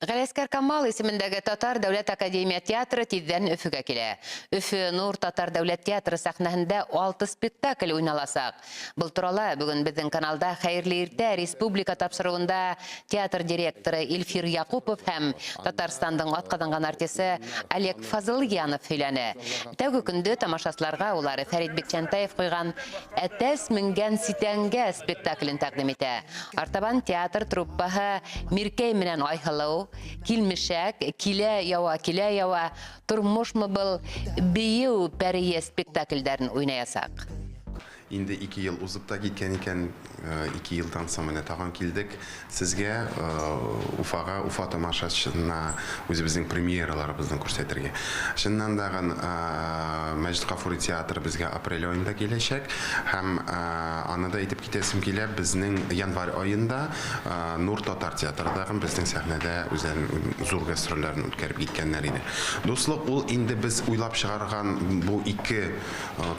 Галиәсгар Камал исемендәге Татар дәүләт академия театры тиздән Өфегә килә. Өфе Нур татар дәүләт театры сәхнәһендә алты спектакль уйналасак. Был турала бүген безнең каналда Хәерле иртә республика тапшыруында театр директоры Илфир Якупов һәм Татарстандың атказанган артисты Олег Фазылъянов һөйләне. Тәүге көндө тамашачыларга улар Фәрит Бикчәнтәев куйган Әтәс менгән ситәнгә спектаклен тәкъдим итә. Артабан театр труппаһы Миркәй менән Айһылу, Килмешәк, Килә ява, килә ява, Тормышмы был, Бию пәрие спектакльдәрен уйнаясак. Инде ике ел узып та киткән икән. Ике елдан соң менә тагын килдек сезгә, Уфага, Уфа тамашачысына үзебезнең премьераларыбызны күрсәтергә. Чыннан дагын Мәҗит Гафури театры безгә апрель аенда киләчәк һәм аны да әйтеп китәсем килә, безнең январь аенда Нур татар театры дагын безнең сәхнәдә үзләренең зур гастрольләрен үткәреп киткәннәр иде. Дуслык ул инде без уйлап чыгарган бу ике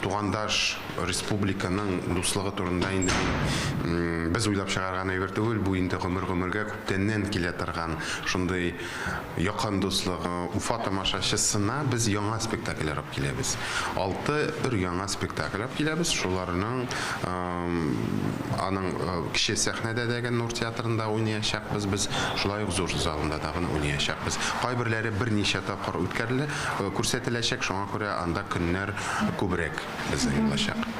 тугандаш республиканың дуслыгы турында инде мин без уйлап чыгарган әйбер түгел, бу инде гомер-гомергә күптәннән килә торган шундый якын дуслык. Уфа тамашачысына без яңа спектакльләр алып киләбез. Алты өр-яңа спектакль алып киләбез. Шуларның аның кече сәхнәдә дәге Нур театрында уйнаячакбыз без, шулай ук зур залында тагын уйнаячакбыз. Кайберләре берничә тапкыр үткәрелә, күрсәтеләчәк, шуңа күрә анда көннәр күбрәк безнең булачак.